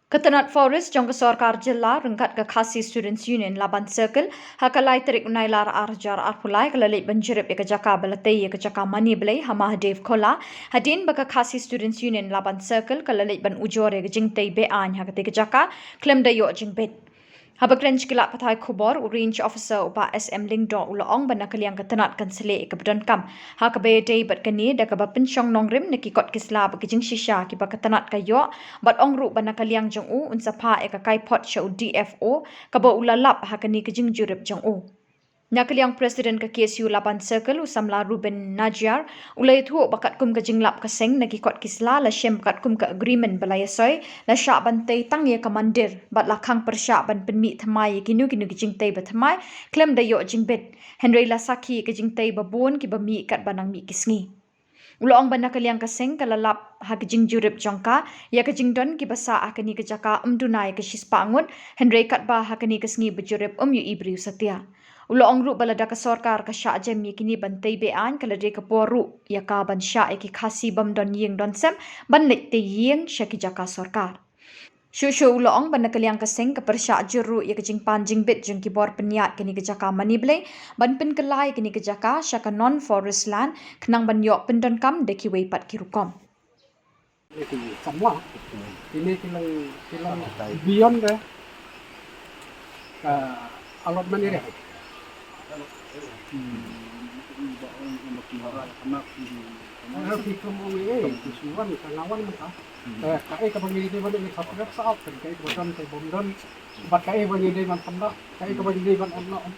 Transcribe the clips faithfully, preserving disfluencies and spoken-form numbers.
Ka tnat Forest jong ka sorkar jylla ryngkat ka Khasi Students Union Laban Circle, ha ka lai tarik u Nailar ar hajar arphew lai, ka la leit ban jurip ïa ka jaka ba la tei ïa ka jaka mane blei ha Mahadev Khola, hadien ba ka Khasi Students Union Laban Circle ka la leit ban ujor ïa ka jingtei be-aiñ ha katei ka jaka khlem da ïoh jingbit. Haba kren sha ki lad pathai khubor, u Range Officer u Bah S M Lyngdoh u la ong ba na ka liang ka tnat kan sa leh ïa kaba donkam ha kaba ïadei bad kane, da kaba pynshong nongrim na ki kot ki sla bad ki jingshisha kiba ka tnat ka ïoh, bad ong ruh ba na ka liang jong u un sa phah ïa ka kaiphod sha u D F O kaba u la lap ha kane ka jingjurip jong u. Na ka liang President ka K S U Laban Circle, u samla Ruben Najiar, u la ïathuh ba katkum ka jinglap ka seng na ki kot ki sla, la shem ba katkum ka agreement ba la ïasoi, la shah ban tei tang ïa ka mandir bad la khang pyrshah ban pynmih thymmai ïa kino kino ki jingtei ba thymmai khlem da ïoh jingbit, hynrei la sakhi ïa ka jingtei ba bun kiba mih katba nang mih ki sngi. U la ong ba na ka liang ka seng ka la lap ha ka jingjurip jong ka ïa ka jingdon kiba sah ha kane ka jaka ym duna ïa ka shispah ngut, hynrei katba ha kane ka sngi ba jurip ym ïohi briew satia. U la ong ruh ba lada ka sorkar ka shah jem ïa kine ban tei be-aiñ, ka la dei ka por ruh ïa ka ban shah ïa ki Khasi bym don ïing don sem ban leit tei ïing sha ki jaka sorkar. Shuh shuh u la ong ba na ka liang ka seng ka pyrshah jur ruh ïa ka jingpan jingbit jong ki bor pynïaid kane ka jaka mane blei ban pynkylla ïa kane ka jaka sha ka non forest land, khnang ban ïoh pyndonkam da kiwei pat ki rukom. Samla kine ki long, ki long beyond the, uh, allotment area. Nga ki kum ong, eh, ki suan ka ngawan mynta. Eh, kaei kaba ngi dei ban ong, ka prep sa out, kaei kaba don, kaei bym don. Bad kaei ba ngi dei ban pynda, kaei kaba ngi dei ban ong, ong.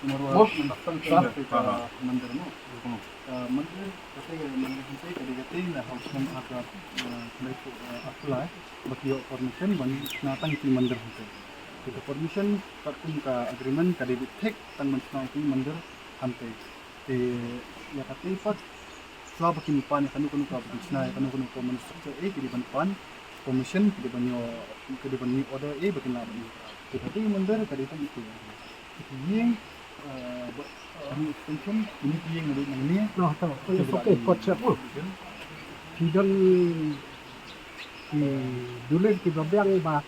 Mo, sa ka mandir mo. Ka mandir, ka mandir hynrei ka dei ka tei na hau snem arhajar, eh, khyndai phew, eh, arphew lai. Ba ki ïoh permission ban shna tang ki mandir hangtei. Te ka permission katkum ka agreement ka dei beit thik tang ban shna ki mandir hangtei. Te ïa katei pat shuwa ba kin pan ïa kano kano ka, ba kin shna ïa kano kano ka manufacture, eh, ki dei ban pan permission, ki dei ban ïoh, ki dei ban ïoh order, eh, ba kin lah ban ïoh. Te katei mandir ka dei tang ïa ki ïing, eh, ba, eh, extension, ini ki ïing na dei nangne. No, to, it's okay, kot siap mo. Ki don ki dulin kiba biang ba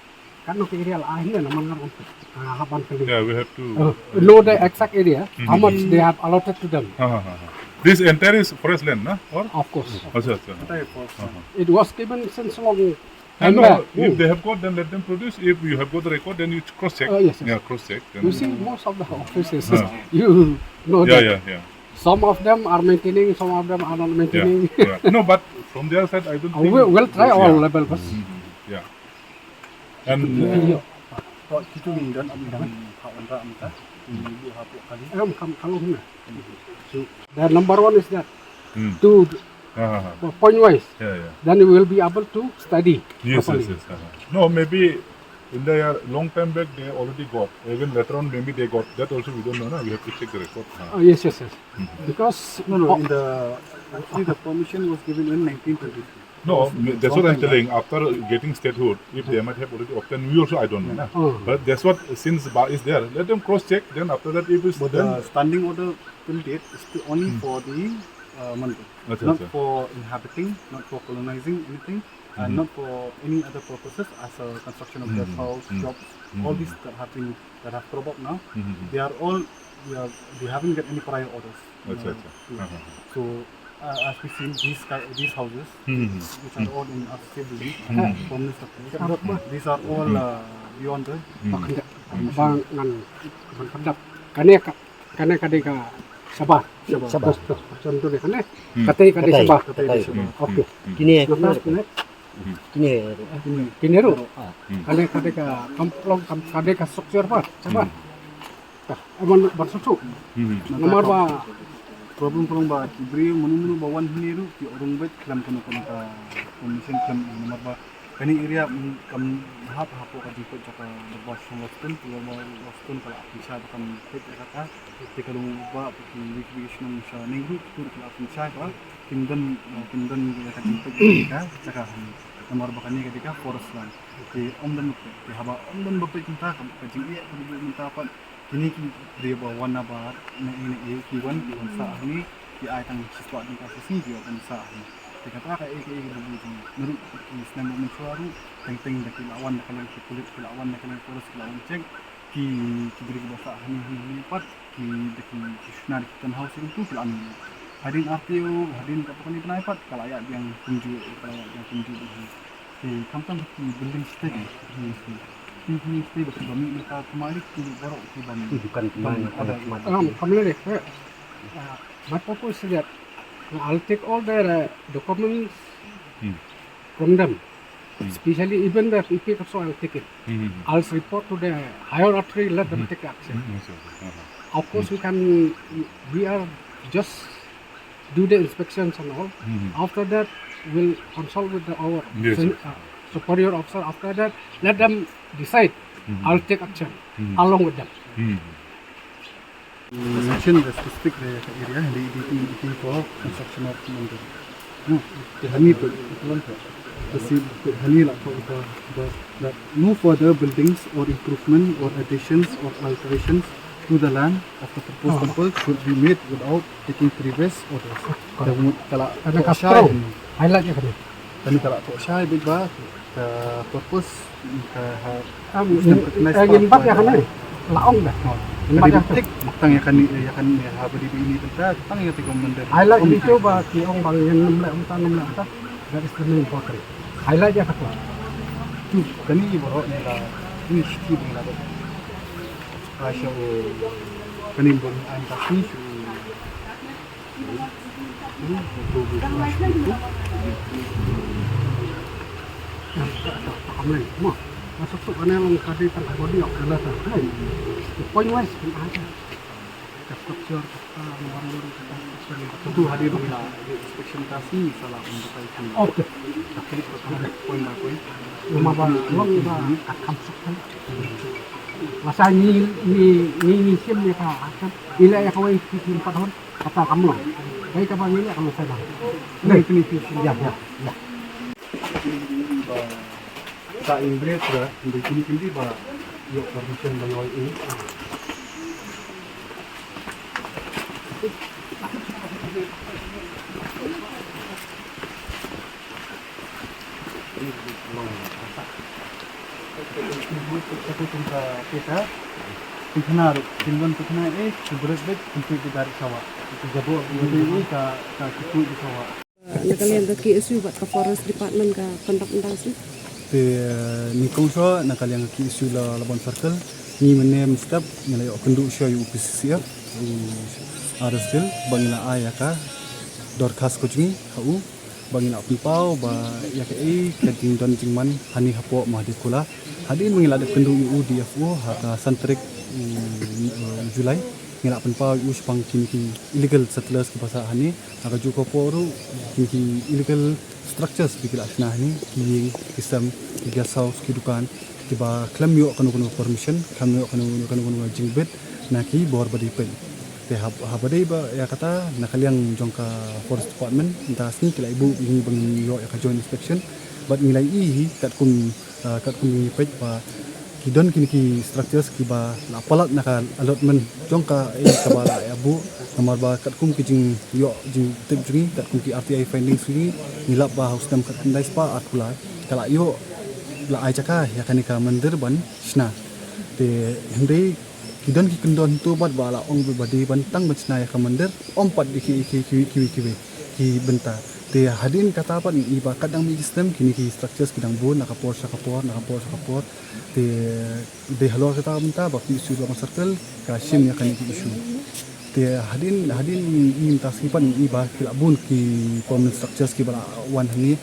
kano ka area la ai ne, namar ngan, ah, hap ban kylli. Yeah, we have to, uh, know the exact area, how much they have allotted to them. Ha, ha, ha, ha. This entire is forest land, na? Or? Of course. Acha, acha. Entire forest land. Ha, ha. It was given since long. And time no, back. If they have got, then let them produce. If you have got the record, then you cross check. Uh, yes, yes. Yeah, cross check. You see, most of the offices, you know that. Yeah, yeah, yeah. Some of them are maintaining, some of them are not maintaining. Yeah, yeah. No, but from their side, I don't think. Uh, we will try all level first. Mm-hmm. Yeah. And, uh, the number one is that to, uh, point wise, yeah, yeah, then we will be able to study properly. Yes, yes, yes, uh-huh. No, maybe in the, uh, long time back they already got. Even later on, maybe they got. That also we don't know, na? We have to check the record. Uh. Oh, yes, yes, yes. Mm-hmm. Because, no, no, in the, actually the permission was given in nineteen twenty-three. No, that's what I'm telling. After getting statehood, if they might have already obtained, we also, I don't know, na? Oh. But that's what, since Ba is there, let them cross check. Then after that, if it's, but then the standing order till date is still only for the, uh, mandir, not for inhabiting, not for colonizing anything, and not for any other purposes as a construction of guest house, shops, all these that have been, that have cropped up now. They are all, we are, we haven't got any prior orders. Acha, acha. Uh-huh. So, uh, as we seen, these ki-, these houses, which are all in R C C building, permanent structures, these are all, uh, beyond the, ba ngan, ban pyndap. Kane ka, kane ka dei ka shabar. Shabar. Shabar. Contoh dei kane. Katei ka dei shabar. Katei dei shabar. Okay. Kine, kine ruh. Kane ka dei ka kam long, kam, ka dei ka structure ba shabar. Tah, eh, ban, ban shu shu. Namar ba problem, problem ba ki briew mano mano ba wan hangne ruh ki ong beit khlem kano kano ka permission, khlem, namar ba kane area, mm, kam hap hapoh ka jingpeit jong ka Dorbar Shnong Western, ka Dorbar Western ka la pynshai ba kam peit ïa kata. Te ka long ba ki, ki shnong sha Nehru, ki la pynshai ba kim don, eh, kim don ïa ka jingpeit ïa ka jaka hangne. Namar ba kane ka dei ka forest land. Te ym don ba peit, te haba ym don ba peit mynta, ka, ka jingeh ka dei mynta pat. Kine ki briew ba wan na baroh na ïing na ïing, ki wan, ki wan sah hangne, ki ai tang shispah tyngka shi sngi, ki wan sah hangne. Kata ka ei ka ei ka bubu jong ngi. Naduh ki snem ba mynshuwa ruh, teng teng da ki la wan da ka liang ki pulit, ki la wan da ka liang forest, ki la wan check. Ki, ki briew kiba sah hani hani hani pat, ki da ki, ki shna da ki tent house kumtu ki la wan. Hadien R T O, hadien kata kane bnai pat ka la ïa biang kumjuh, ka la ïa biang kumjuh. Te khamtam ki building stage. Ki building stage ba ki ba mih mynta kumne ki baroh ki ban. Ki ban order. Um, kamle ne, eh, uh, my purpose is that I'll take all the, uh, documents from them. Especially even the P P also I'll take it. I'll report to the higher authority, let them take action. Of course, we can, we are just do the inspections and all. After that, we'll consult with the, our sen-, uh, superior officer. After that, let them decide. I'll take action along with them. Mention the specific area, the, the, the, the for construction of mandir. No, the honey put, the honey la for the, the, that no further buildings or improvement or additions or alterations to the land of the proposed temple should be made without taking previous orders. Ka la, ka la, ka la, highlight ïa kane. Kane ka la thoh shai beit ba ka purpose ka ha. Ngim bat ïa kane. La ong da. Ngim bat ïa kane. Tang ïa kane, ïa kane ha ba dei ba ini tang ïa te ka mandir. Ai la ito ba ki ong ba ngin nym leh ym ta, nym leh ym ta. That is the main important. Ai la ïa kane. Tu kane i baroh ni la, ni shiti ni la. Ai sha u kane bun ai ta ni shu. Tu hadien ba ngi la inspection ka sngi sa la ong ba ka ïa. Okay. Ka click ba ka point by point. Namar ba long ba ka kham suk kan. Masa ngi, ngi, ngi, ngi sim ïa ka, ila ïa kawei ki, ki pat hon. Kata ka mlong. Dei kaba ngi leh ka mlong sai bang. Dei. Ni, ni, ni, ni. Ya, ya, ya. Ka in bret ra, dei kini kini ba ïoh permission ba ïoh i. Na ka liang ka K S U bad ka Forest Department ka conduct mynta ka sngi. Te, eh, nyngkong shuwa na ka liang ka K S U La, Labon Circle, ngi mynne mynstep ngi la ïoh kynduh shuwa ïa u P C C F, u Aras Gill, ba ngi la ai ïa ka dorkhas ka jong ngi ha u. Ba ngi la pynpaw ba ïa kaei ka jingdon jingman hangne hapoh Mahdevkhola. Hadien ba ngi la dep kynduh ïa u D F O ha ka san tarik u, u July, ngi la pynpaw ïa u shaphang kine ki illegal settlers kiba sah hangne. Ha kajuh ka por ruh kine ki illegal structures ba ki la shna hangne, ki ïing, ki sem, ki guest house, ki dukan, kiba khlem ïoh kano kano permission, khlem ïoh kano kano kano jingbit na ki bor ba dei peit. Te hab-, haba dei ba ïa kata na ka liang jong ka Forest Department mynta ka sngi ki la ïa buh ïa ngi ba ngin ïoh ïa ka joint inspection. Bad ngi la ïohi katkum, ah, katkum ngi peit ba ki don kine ki structures kiba la palat na ka allotment jong ka, eh, kaba la ïa buh. Namar ba katkum ki jingïoh jingtip jong ngi, katkum ki R T I findings jong ngi, ngi lap ba ha u snem khatkhyndai spah arphew lai ka la ïoh, la ai jaka ïa kane ka mandir ban shna. Te hynrei ki don ki kyndon to bad ba la ong ba dei ban tang ban shna ïa ka mandir, ym pat ïa ki, ki, ki, ki, ki, ki bynta. Te hadien kata pat ngi i ba kat dang mih ki snem kine ki structures ki dang bun na ka por sha ka por, na ka por sha ka por. Te dei halor kata ka bynta ba P S U Labon Circle ka shim ïa kane ka issue. Te hadien, hadien ngi mynta sngi pat ngi i ba ki la bun ki permanent structures kiba la wan hangne.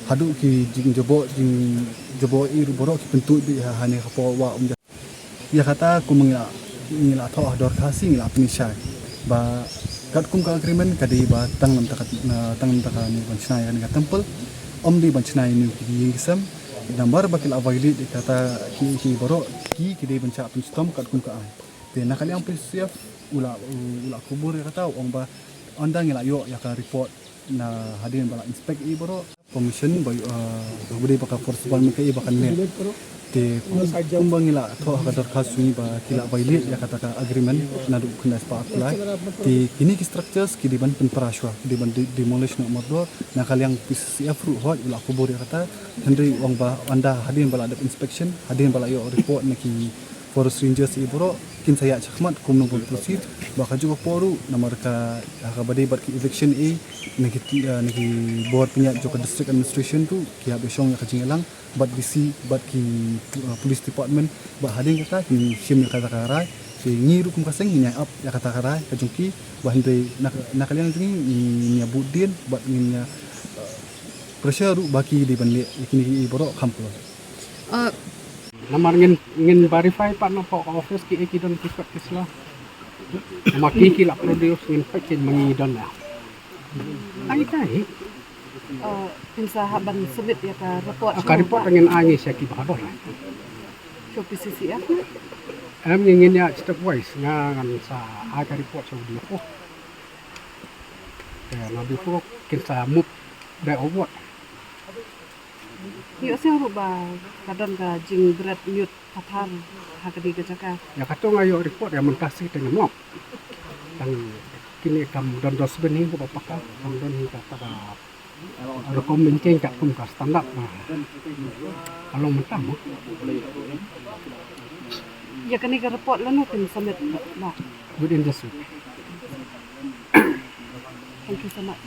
Haduh ki jingjaboh, jingjaboh i ruh baroh ki pyntuid beit ha, hangne hapoh Wah Umja. Ïa kata kum ngi la, ngi la thoh ha dorkhas ngi la pynshai ba katkum ka agreement ka dei ba tang namar ka, na, tang namar kane ban shna ïa kane ka temple. Ym dei ban shna ïa une ki ïing ki sem. Namar ba ki la violate ïa kata ki, ki baroh ki, ki dei ban shah pynshitom katkum ka aiñ. Te na ka liang P C F u la, u, u la kubur ïa kata, u ong ba ynda ngi la ïoh ïa ka report na hadien ba la inspect i baroh. Permission ba, uh, ba dei ba ka Forest Department ka i ba kan leh. Te kum, kumba ngi la thoh ha ka dorkhas jong ngi ba ki la violate ïa kata ka agreement naduh khyndai spah July. Te kine ki structures ki dei ban pynpra shuwa, ki dei ban de-, demolish noh mardor. Na ka liang P C C F ruh hooid u la kubur ïa kata. Hynrei u ong ba ynda hadien ba la dep inspection, hadien ba la ïoh report na ki forest rangers ïa baroh, kin sa ïaid shakhmat kumno ban proceed. Ba ka juh ka por ruh namar ka, ha kaba dei bad ki eviction, eh, na ki, eh, na ki bor pynïaid jong ka district administration ruh ki hap ïa shong ïa ka jingïalang bad D C bad ki, uh, police department. Bad hadien kata ki shim ïa kata ka rai. Te ngi ruh kum ka seng ngin ïa ap ïa kata ka rai ka jong ki. Bad hynrei na, na ka liang jong ngi ngin ïa bud dien bad ngin ïa, uh, pressure ruh ba ki dei ban leh ïa kine ki baroh kham kloi. Uh, Namar ngin, ngin verify pat na pok office ki, eh, ki don ki kot ki sla. Namar ki, ki la produce ngin peit kin ma ngi don ïa. Ai tai. Uh, phin sa hap ban submit ïa ka report. Ah, ka report ngin ai ngi sha ki ba don. Sha P C C F ne? Em, ngin, ngin ïa step wise, nga ngan sa ai ka report sha D F O. Te na D F O kin sa move da award. Ïoh sngewthuh ba ka don ka jingbret ñiut pathar ha kane ka jaka. Ïa kato nga ïoh report ïa mynta shi te ngam long. Tang kine kam don dustbin hi ba paka, kam don hi kata ka rukom mynta katkum ka standard ba ka long mynta mo. Ïa kane ka report lano phin submit ba? Within this week. Thank you so much.